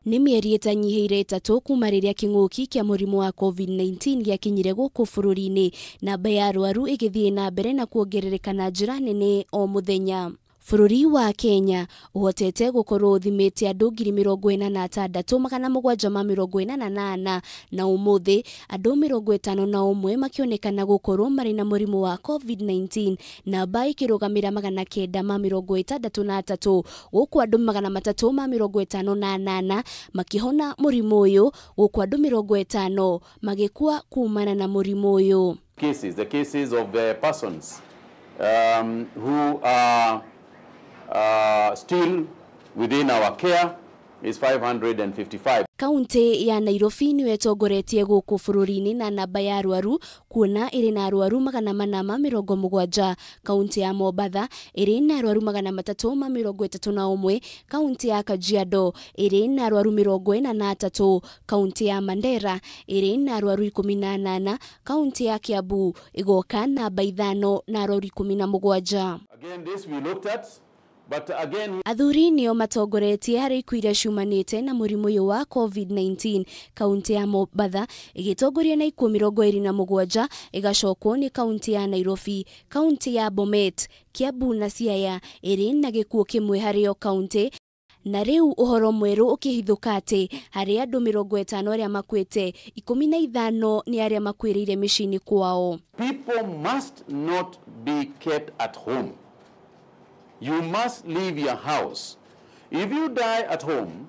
Nĩ mĩeri ĩtanyihĩire 3 kuma rĩrĩa kĩng'ũki kĩa mũrimũ wa COVID-19 gĩakinyire gũkũ bũrũri-inĩ, namba ya arwaru ĩgĩthiĩ na mbere na kuongerereka na njĩra nene o mũthenya. Bũrũri wa Kenya ũhotete gũkorwo ũthimĩte andũ 46,788 na ũmũthĩ andũ 51 makĩonekana gũkorwo marĩ na mũrimũ wa COVID-19, namba ĩkĩrũgamĩra 963, gũkũ andũ 358 makĩhona mũrimũ ũyũ, gũkũ andũ 50 magĩkua kumana na mũrimũ ũyũ. Cases, the cases of the persons who are still within our care is 555. Kaunti ya Nairobi nĩyo ĩtongoretie gũkũ bũrũri-inĩ na namba ya arwaru, kuona ĩrĩ na arwaru 470. Kaunti ya Mombatha ĩrĩ na arwaru 331, kaunti ya Kajiado ĩrĩ na arwaru 43, kaunti ya Mandera ĩrĩ na arwaru 18, kaunti ya Kiambu ĩgoka namba 5 na arwaru 17. Again, this we looked at. But again, athuri nĩo matongoretie harĩ ikuũ iria ciumanĩte na mũrimũ ũyũ wa COVID-19. Kaunti ya Mombatha ĩgĩtongoria na ikuũ 27, ĩgacokwo nĩ kaunti ya Nairobi. Kaunti ya Bomet, Kiambu na Siaya ĩrĩ na gĩkuũ kĩmwe harĩ o kaunti. Na rĩu ũhoro mwerũ ũkĩhithũka atĩ harĩ andũ 50 arĩa makuĩte, 15 nĩ arĩa makuĩrĩire mĩciĩ-inĩ kwao. People must not be kept at home. You must leave your house. If you die at home,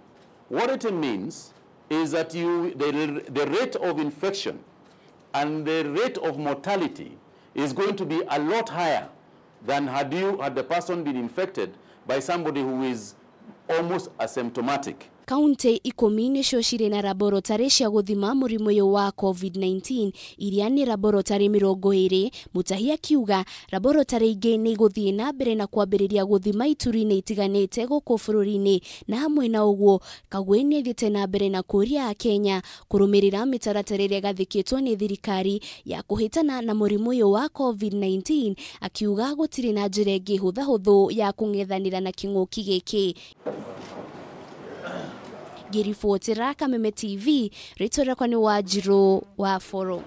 what it means is that the rate of infection and the rate of mortality is going to be a lot higher than had the person been infected by somebody who is almost asymptomatic. Kaunti 10 nĩcio cirĩ na laboratory cia gũthima mũrimũ ũyũ wa COVID-19, iria nĩ laboratory 20. Mutahi akiuga laboratory ingĩ nĩ igũthiĩ na mbere na kwambĩrĩria gũthima ituri-inĩ itiganĩte gũkũ bũrũri-inĩ. Na hamwe na ũguo, Kagwe nĩ athiĩte na mbere na kũũria Akenya kũrũmĩrĩra mĩtaratara ĩrĩa ĩgathĩkĩtwo nĩ thirikari ya kũhĩtana na mũrimũ ũyũ wa COVID-19, akiuga gũtirĩ na njĩra ĩngĩ hũthahũthũ ya kũng'ethanĩra na kĩng'ũki gĩkĩ. Ngĩribotera Kameme TV, rĩtwa rĩakwa nĩ Wanjirũ wa Boro.